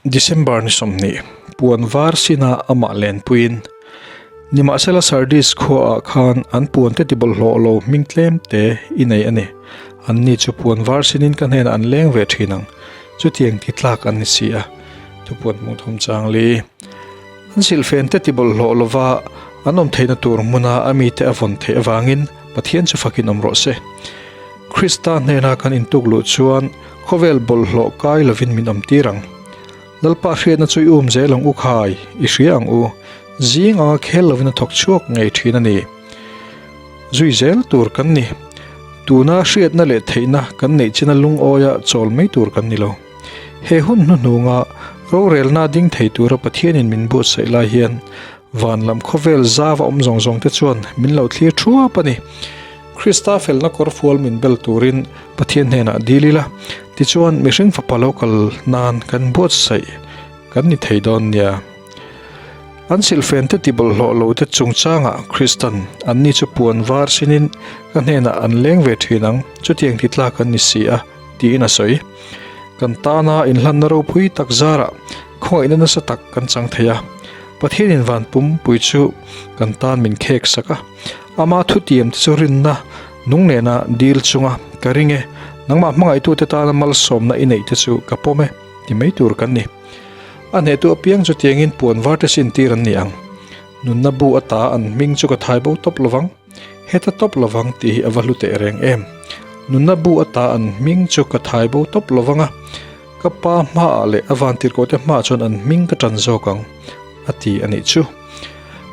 December ni 20, puan var sina amah lenpuiin. Nimahsela Sardis khuaah khan an puante tibawlhhlawh lo hming tlem te i nei a ni. Anni chu puan var sinin ka hnenah an leng ve thin ang. Chutiang ti tlak an ni si a. Thupuan hmuh thum chang li. An silhfen te tibawlhhlawh lova an awm theihna tur hmuna a mite a vawn theih avangin Pathian chu fakin awm rawh se. Krista hnena kan intuk luh chuan khawvel bawlhhlawh kai lovin min awm tir ang. Lalpa hriatna chu i um zel ang u khai, i hria ang u. Zing anga khel lovin a thawk chhuak ngei thin a ni. Zui zel tur kan ni. Tuna hriatna leh theihna kan neih china lungawia chawl mai tur kan ni lo. He hun hnuhnunga rorelna ding thei tura Pathianin min buatsaih lai hian van lam khawvel zava awm zawng zawng te chuan min lo thlir thuap a ni. Krista felna kawrfual min bel turin Pathian hnenah dil ila, tichuan mihring fapa lo kal nan kan buatsaih kan ni thei dawn nia. An silhfen te tibawlhhlawh lo te chungchangah Kristan anni chu puan var sinin ka hnenah an leng ve thin ang, chutiang ti tlak an ni si a, tiin a sawi. Kan tana inhlanna ropui tak zarah khawngaihna nasa tak kan chang thei a, Pathianin van pumpui chu kan tan min khek sak a. Ama thutiam te chu rinna nung nena dil chunga ka ring e, nangmah hmangaihtute tana malsawmna i neih te chu ka pawm e ti mai tur kan ni. A hnehtu apiang chu tiangin puan var te sin tir an ni ang. Nunna bu ata an hming chu ka thai bo tawp lovang, heta tawp lovang tih hi a va hlu teh reng em. Nunna bu ata an hming chu ka thai bo tawp lovang a, ka pa hmaah leh a vantirhkohte hmaah chuan an hming ka tan zawk ang, a ti a nih chu.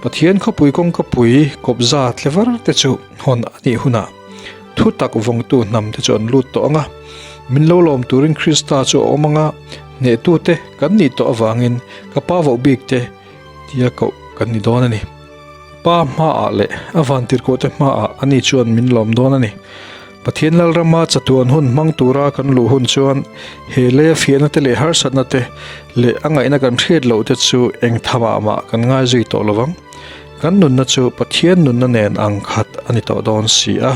Pathian khawpui kawngkapui kawpza tlevar te chu hawn a nih hunah thu tak vawngtu hnam te chu an lut tawh ang a, min lo lawm turin Krista chu a awm ang a, hnehtute kan nih tawh avangin ka pa voh bik te tia koh kan ni dawn a ni. Pa hmaah leh a vantirhkohte hmaah ani chuan min lawm dawn a ni. Pathian Lalrama chatuan hun hmang tura kan luh hun chuan he leia fiahna te leh harsatna te leh a ngaihna kan hriat loh te chu eng thamah mah kan ngai zui tawh lovang. Kan nunna chu Pathian nunna nen ang khat a ni tawh dawn si a.